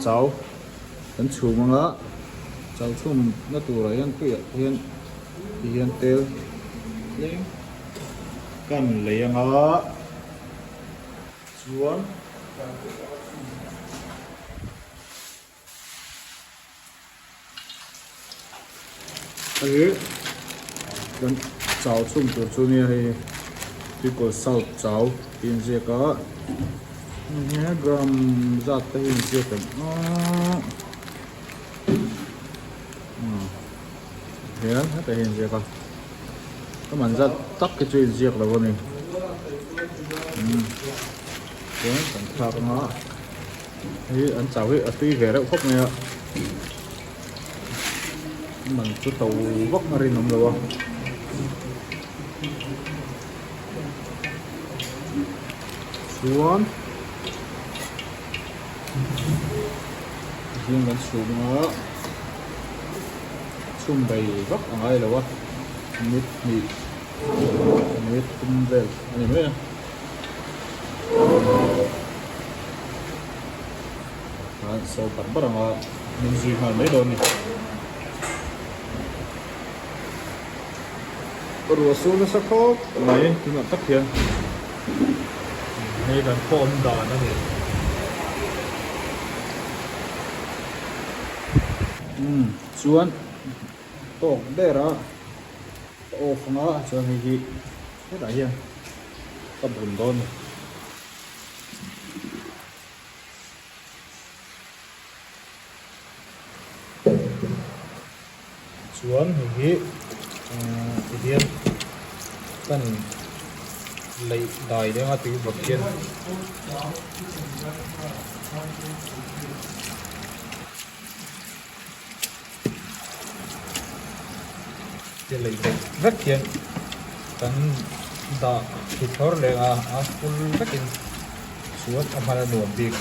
Chau kan chhum anga chau chhum na turah hian tuiah hian ti hian tel tlem kan lei anga chuan Hei kan chau chhung tur chu nia hei tuikawl salt chau tih a inziak a he gram zat te hi a inziak em aaa hian hetah hian a inziak a ka man zat tak hi chu a inziak lo a ni chuan kan thlak anga. Hei an chau hi a tui ve reuh khawp mai a man chu to vak a rinawm lo a chuan zing kan chhum a chhum bei vak a ngai lo a minute hnih minute thum vel a ni mai a. Khan sawi bar bar anga min zui nghal mai dawn a ni. Ruah sur nasa khawp mai tunah tak hian hei kan khaw awm dan a ni. Umm chuan tawk ber a ka off anga chuan hei hi hetah hian. Ka bun dawn a ni. Chuan hei hi tihian kan leih dai deuh a tui vawt hian Ti lei vek vek hian kan dah thli thlawr leng a, a full vekin chuan a hman a nuam bik.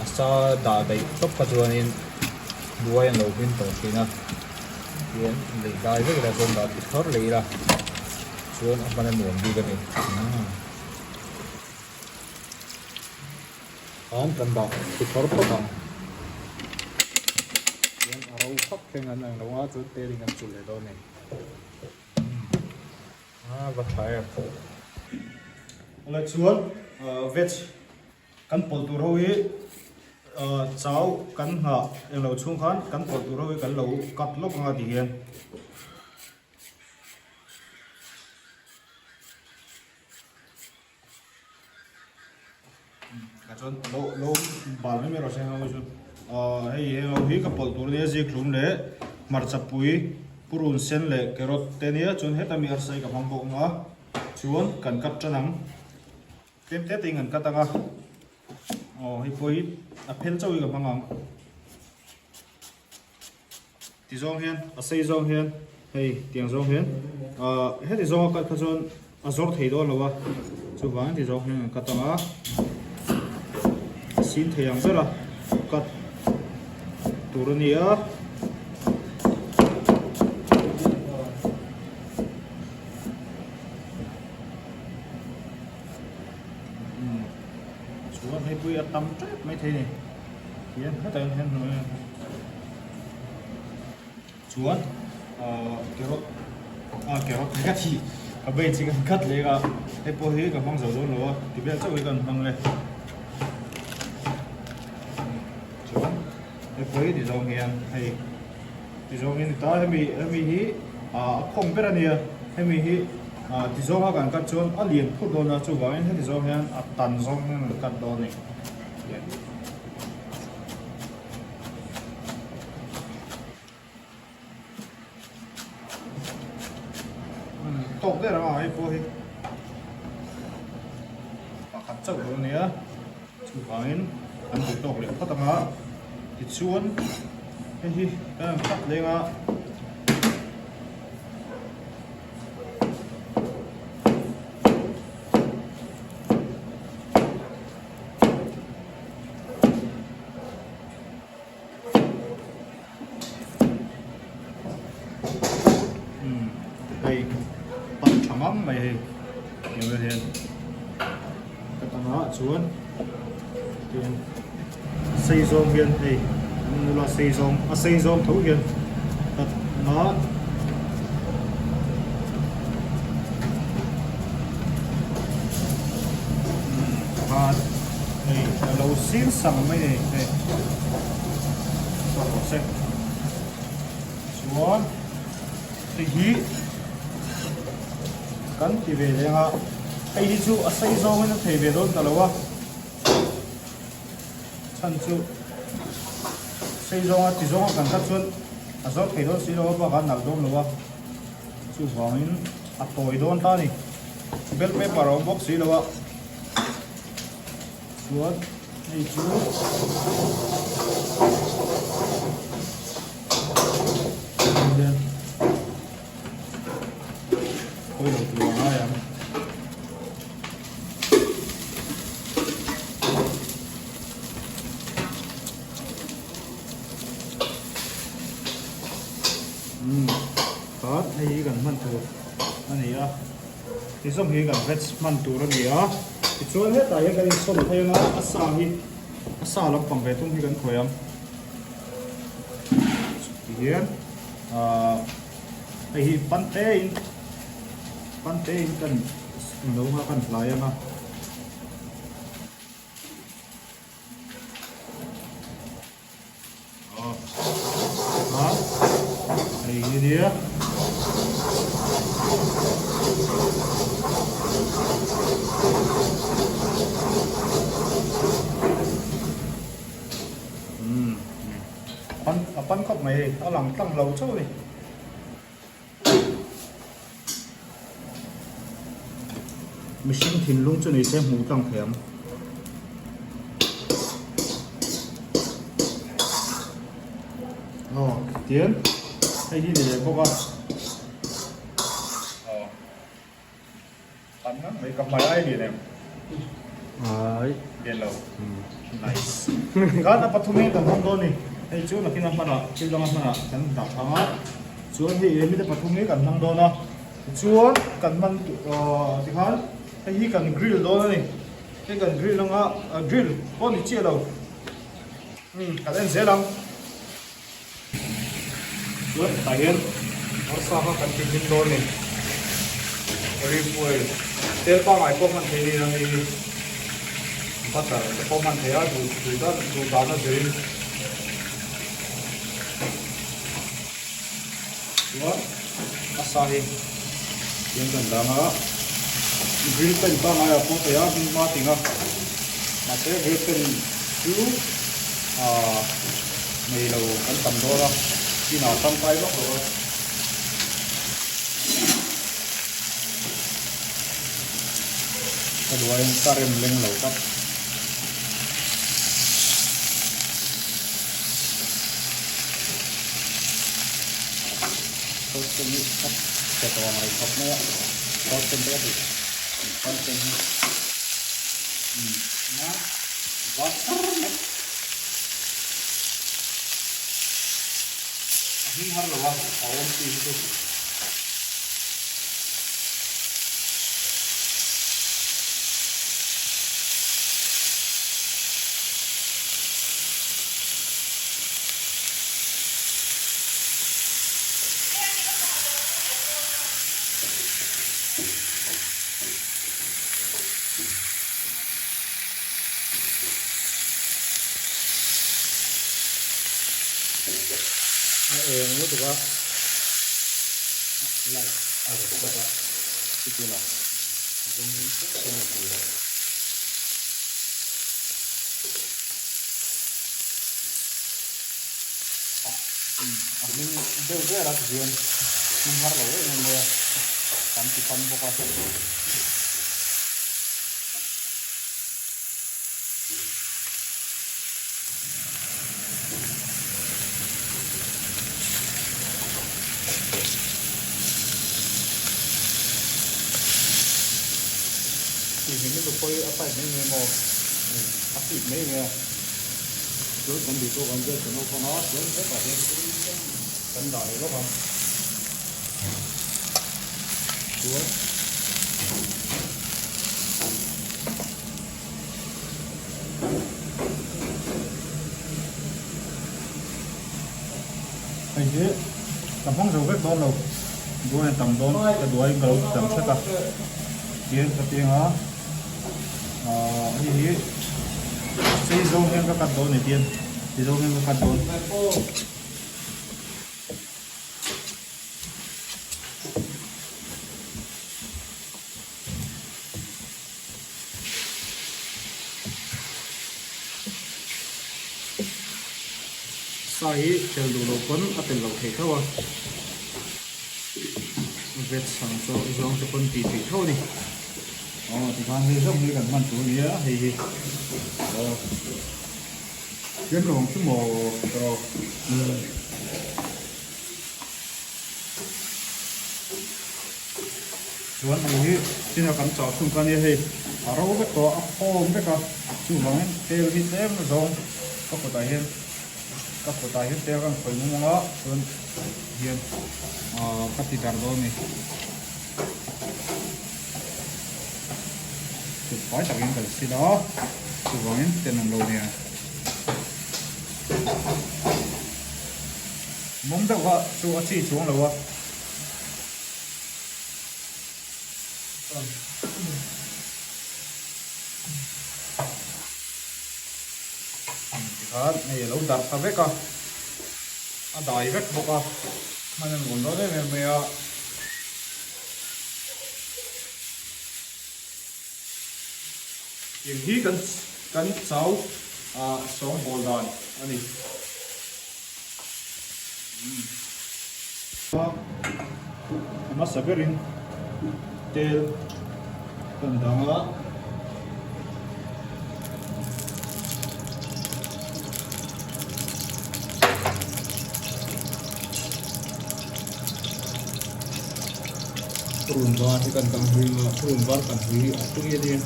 A sa dah daih tawp kha chuanin buai an lo hmin tawh thin a, tihian lei dai vek ila chuan dah thli thlawr leh ila chuan a hman a nuam bik a ni. An kan dah thli thawr phawt ang. Chuan a ro phak thleng an ang lo a, chuan tel in kan chulh leh dawn a ni. A va tha em. Awle chuan veg kan pawlh tur ho hi chau kan nghah englo chhung khan kan pawlh tur ho hi kan lo cut lawk anga ti hian. Chuan lo lo bal mai mai rawh se heng ho chu ahh hei heng ho hi ka pawlh tur ania zikhlum leh hmarcha pui purun sen leh carrot te ania chuan heta mi arsa hi ka hmang bawk ang a chuan kan cut tan ang tlem te te in kan cut ang a aw hei pawh hi a phel chauh hi ka hmang ang. Ti zawng hian a sei zawng hian hei tiang zawng hian ahh heti zawnga cut kha chuan a zawr thei dawn lo a chuvangin ti zawng hian an cut ang a a sin thei ang ber a cut tur a ni a. Chuan hei pui a tam tep mai thei a ni hian hetah hian hnuaiah. Chuan ahh carrot ah carrot hi ka thi ka bei chi kan khat leh a hei pawh hi ka hmang zo dawn lo a ti vel chauh hi kan hmang le chuan hei pawh hi ti zawng hian hei ti zawng hian ni ta hemi hemi hi ah a khawng ber a nia hemi hi ah ti zawng a kan cut chuan a lian phut dawn a chuvangin heti zawng hian a tan zawng hian an cut dawn a ni. Tawk der anga hei pawh hi pakhat chauh lo ania chuvangin an duh tawk leh phawt anga tichuan hei hi kan han cut leng a. Hei pan tha ngang mai hei tiang vel hian ka tangah chuan tin sei zawng hian hei an nula sei zawng a sei zawng tho hian cut anga. Khan hei a lo sin sang mai a ni hei chhuak rawh se chuan hei hi kan ti ve leng a hei hi chu a sei zawngin a thei ve dawn ta lo a chhan chu sei zawnga ti zawnga kan khat chuan a zawr thei dawn si lo a bakah a nalh dawn lo a. Chuvangin a tawi dawn ta a ni. Bell pepper a awm bawk si lo a. Chuan hei chu hian khawi lo tur a ngai ang. Umm khat hei hi kan hman tur a ni a ti zawng hi kan veg hman tur a ni a tichuan hetah hian kan insawm phei anga a sa hi a sa lampang ve thung hi kan khawih ang tihian ahh hei hi pante in pante in kan lo anga kan hlai anga. A pan khawp mai hei a lang tlang lo chauh a ni. Mihring thinlung chu nise hmuh tlang thei ang. Aw tian hei hi ni leh bawk a. Aw an ngang mai ka hmai ai lian em. Ai. Lian lo. Nice. Khan a pathum hi kan hmang dawn a ni. Hei chu nakin a hmanah thil danga hmanah kan dah thang a. Chuan hei emi te pathum hi kan hmang dawn a. Tichuan kan hman ahh tikhan hei hi kan grill dawn a ni. Hei kan grill anga grill pawh ni chiah lo. Umm kan en zel ang. Chuan tah hian arsa kha kan ti hlim dawn a ni. Olive oil tel pangngai pawh hman theih a ni a hei hi butter te pawh hman theih a duh duh dan duh dan a zirin. Chuan a sa hi tiang kan dang a grill pan pangngai ah pawh theih a hming hma ting a mahse grill pan chu ahh nei lo kan tam dawn a inah tangkai vak lo a. Ka duaiin ka rem leng lo tlat. Sauce hi a chhe tawh ang reng khawp mai a, sauce te a duh sauce hi umm a var thar mai a hming har lo a a awm chi hi chu. A eng lutuk a light a rawn bawk a chuti lo zawng zawng a bul. A hming deuh vel a tihian hming har lo em em mai a kan ti pan bawk a. Tih hming lutuk pawh hi a type mai mai maw a fit mai mai a chuan kan duh tawk ang vel kan awk ang a chuan hetah hian kan dah leh lawk ang chuan. hi ka hmang zo vek dawn lo, duai a tam dawn ka duai ka lo ti tam hret a, tihian ka ti anga ahh hei hi sei zawng hian ka cut dawn a ni tihian ti zawng hian ka cut dawn. Sa hi tel duh loh pawn a tel loh theih tho a, veg ang chu zawng te pawn tih theih tho a ni. Aw tikhan hei zawng hi kan hman tur a ni a, hei hi aw tlem lo ang chu maw erawh. Chuan hei hi china kan chah chhung kha ania hei a ro vek tawh a, a khawm vek a, chuvangin tel hi tlem zawng ka kutah hian ka kutah hian tel ka khawih mum ang a chuan hian ahh ka ti darh dawn a ni. Kut fai takin kan sil a, chuvangin tenawm lo nia. Mawm deuh kha chu a chi chuang lo a. Tikhan hei a lo darh ta vek a, a dai vek bawk a, hman a nuam dawn em em mai a. Eng hi kan kan chau ah sawngbawl dan a ni. A hmasa berin tel kan dang a. Purun var hi kan kang hlui a, purun var kan hlui a tui a nia.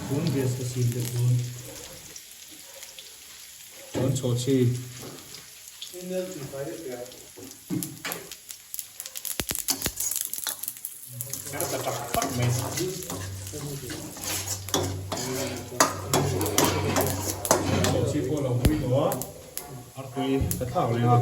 Tun gas ka sim deuh dawn. Chuan chhawhchhi. Kher ta tak tak mai. Chhawhchhi pawh lo hui tawh a, artui ka thlak reng a.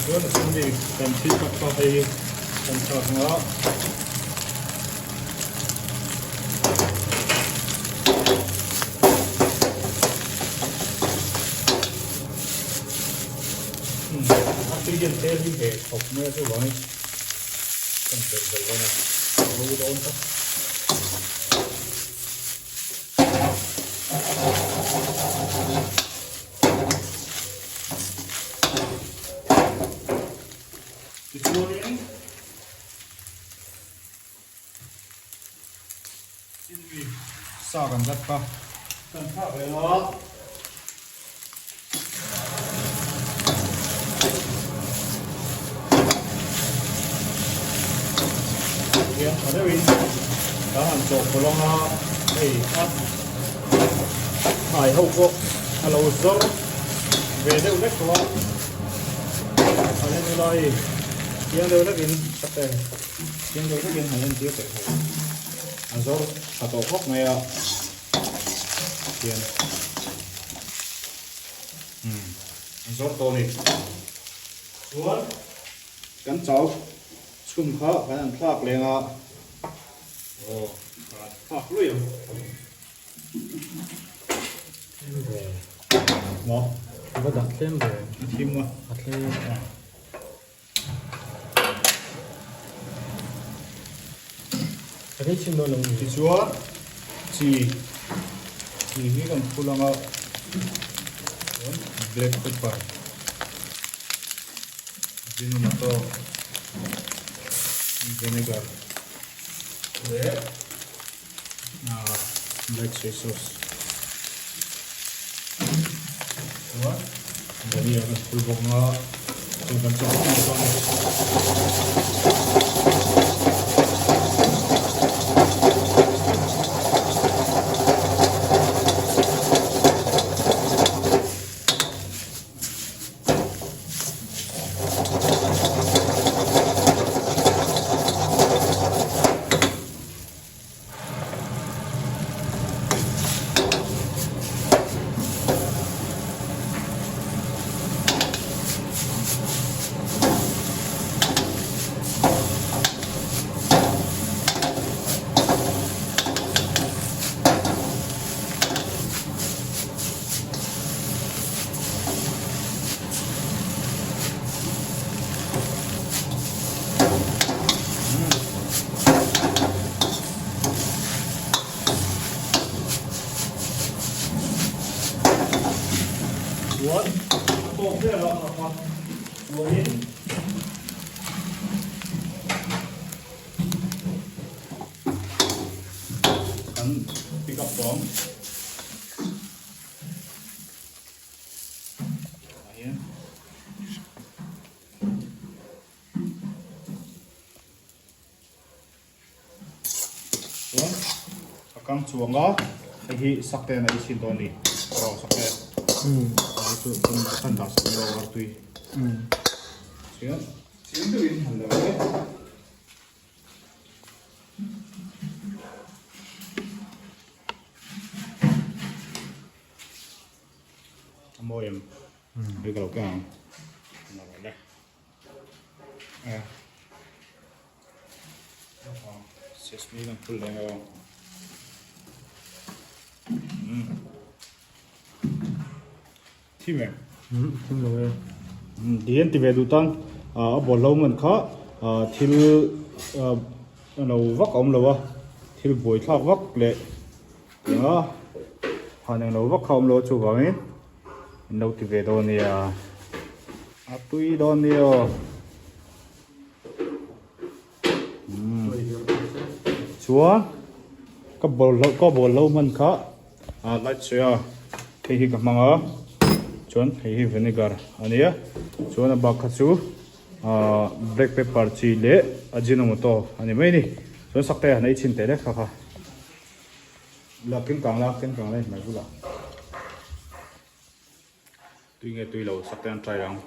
Chuan a chhung bik kan thil tak kha hei hi kan thlak ang a. A tui hian tel hi heh khawp mai a chuvangin kan telh belh dawn a, a ro dawn tlat. Tichuanin chinmi sa kan zat kha kan thlak leh a. Hian tha deuhin kan han chawhpawlh ang a, hei a hnai ho pawh a lo zawr ve deuh vek tawh a, han en ula hei chiang deuh hlekin ka pen chiang deuh hlekin han entir teh thei a zawr tha tawh khawp mai a hian umm a zawr tawh a ni chuan kan chau. Chhun kha kan han thlak leng a, aw kan thlak luih ang. Tlem ve. Maw? Va dah tlem ve. A thim a. A tlem. A rei chin dawn lo ni. Tichuan chi chi hi kan phul ang a, chuan black pepper. Ajinomoto vinegar leh black soy sauce. Chuan dhania kan phul bawk ang a, chuan kan chawh vak mai dawn a ni. Chuan a tawp vel a kha kha chuanin kan pick up tawh ang. Tah hian. Chuan a kang chuang a, hei hi sak te an ei chhin dawn a ni. Rawh sak te. Hei chu kan dah sak lawk a tui. Chuan chiang deuhin han la ve. A mawi em? Hei ka lo keng ang. Sesame kan phul leh ang. Thim em? Thim lo e. Ti hian ti ve duh tan a bawlhlo man kha thil lo vak a awm lo a, thil buaithlak vak leh eng a han eng lo vak kha a awm lo a chuvangin in lo ti ve dawn nia. A tui dawn nia aw. Chuan ka bawlhhlawh ka bawlhlo hman kha ah light soya hei hi ka hmang a chuan hei hi vinegar a nia chuan a bak kha chu ah black pepper chi leh ajinomoto a ni mai a ni chuan sakte han ei chhin teh lek kha kha la keng kang la keng kang la hmai bulah. Tui nge tui lo sak te an try ang.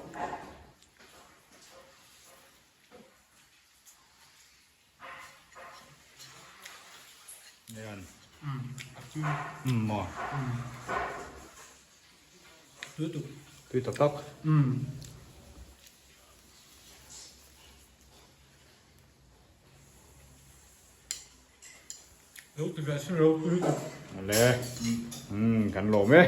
Ayan. Maw. Tui tuk. Tui tak tak. Lo ti ve sin ro tui tuk. Ale. Kan lawm e.